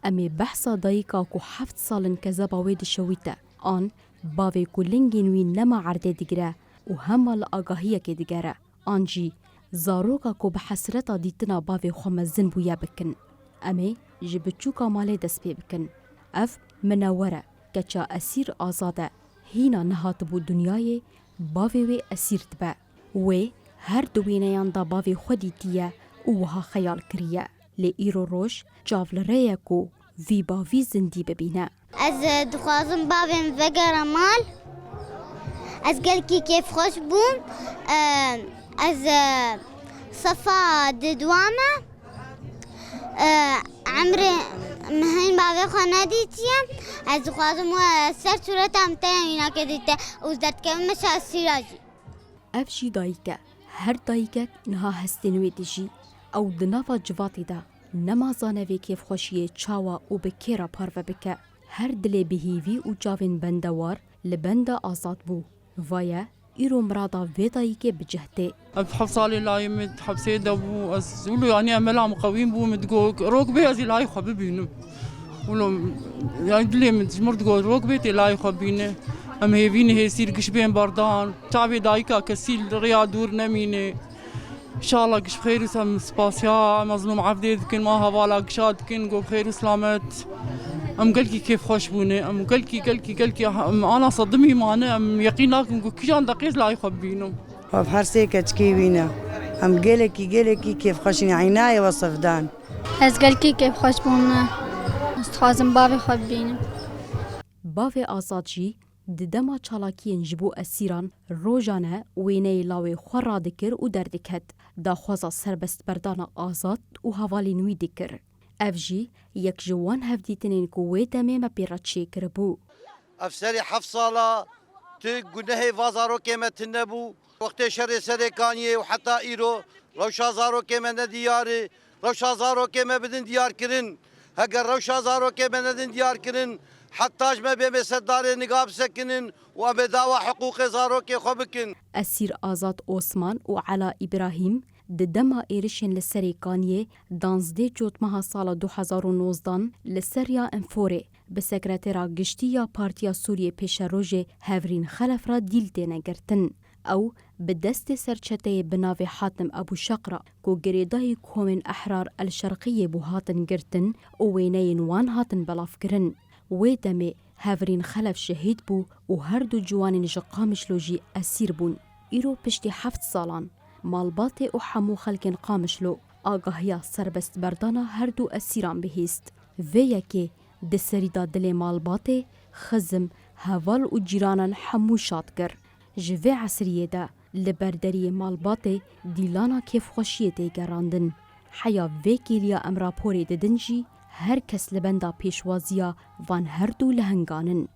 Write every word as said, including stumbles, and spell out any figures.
Em ê behsa dayika ku heft sal in kezeba wê dişewite, an bavê ku lingên wî nema erdê digire û hema li agahiyekê digere, an jî zaroka ku bi hesreta dîtina bavê xwe mezin bûye bikin. Em ê ji biçûka malê dest pê bikin. Ev Minewwer e, keça esîr azad e, hîna nehatibû dinyayê, bavê wê esîr dibe. Wê her di wêneyan de bavê xwe dîtiye û wiha xeyal kiriye. Lê îro roj çav li rê ye ku vî bavî zindî bibîne. Ez, e, dixwazim bavê min vegere mal. Ez gelkî kêfxweş bûm. E, ez, e, sefa di dua me. E, emrê min hîn bavê xwe nedîtiye. Ez dixwazim we ser sûreta min te wînakê dîte û derdikevim meşa sîra jî. Ev jî dayik e. Her dayikek niha hestên wê dijî. Ew di nava civatê de nema zane vê kêfxweşiyê çawa û bi kê re parve bike. Her dilê bi hîvî û çavên bendewar li benda azad bû. Vaye, îro mirada vê dayikê bi cih tê. Ev heft salê layê min hepsê de bû. Ez wilo, yanî, emela min qewîn bû, min digot, rok bê ez ê layê xwe bibînim. Wilo, yanî, dilê min ji mir digot, rok bê tê layê xwe bîne. Em hêvî nihêsîr giş bên berdan. Çavê dayika kesî li rêya dûr nemîne. Înşallah giş bi xêr û sem spasiya Mezlûm Evdê dikin, ma hevala gişa dikin, go bi xêr û selamet. Em gelkî kêfxweş bûne. Em gelkî, gelkî, gelkî, em ana sedimî mane. Em yeqîn nakin ku kîjan deqê ez layê xwe bibînim. Ev her sê keçikê wî ne. Em gelekî, gelekî kêfxweş in, eynayê wesif dan. Ez gelkî kêfxweş bûm. Ez dixwazim bavê xwe bibînim. Bavê Azad jî di dema çalakiyên ji bo esîran rojane wêneyê lawê xwe radikir û derdiket. Daxwaza serbestberdana Azad û hevalên wî dikir. Ev jî yek ji wan hevdîtinên ku wê demê me pê re çêkiribû. Ev serê heft sala tu gunehê va zarokê me tune bû. Wextê şerê Serê Kaniyê û heta îro rewşa zarokê me ne diyar e. Rewşa zarokê me bidin diyar kirin. Heger rewşa zarokê me nedin diyar kirin, heta ji me bê me serdarê niga bisekinin û em ê dawa hiqûqê zarokê xwe bikin. Esîr Azad Osman û Ela Îbrahîm di dema êrişên li Serê Kaniyê danzdeh Cotmeha sala du hezar û nozdan li ser ya Enforê bi Sekretera Giştî ya Partiya Sûriyê Pêşerojê Hevrîn Xelef re dîl têne girtin. Ew bi destê serçeteyê bi navê Hatim Ebû Şeq re, ku girêdayî komên Ehrar El Şerqiyê bû, hatin girtin û wêneyên wan hatin belavkirin. Wê demê Hevrîn Xelef şehîd bû û her du ciwanên ji Qamişlo jî esîr bûn. Îro piştî heft salan, malbatê û hemû xelkên Qamişlo agahiya serbestberdana her du esîran bihîst. Vê yekê di serî de dilê malbatê, xizim, heval û cîranan hemû şad kir. Ji vê esriyê de li ber deriyê malbatê dîlana kêfxweşiyê tê gerandin. Heya vê kêliya em raporê didin jî, her kes li benda pêşwaziya van her du lehengan in.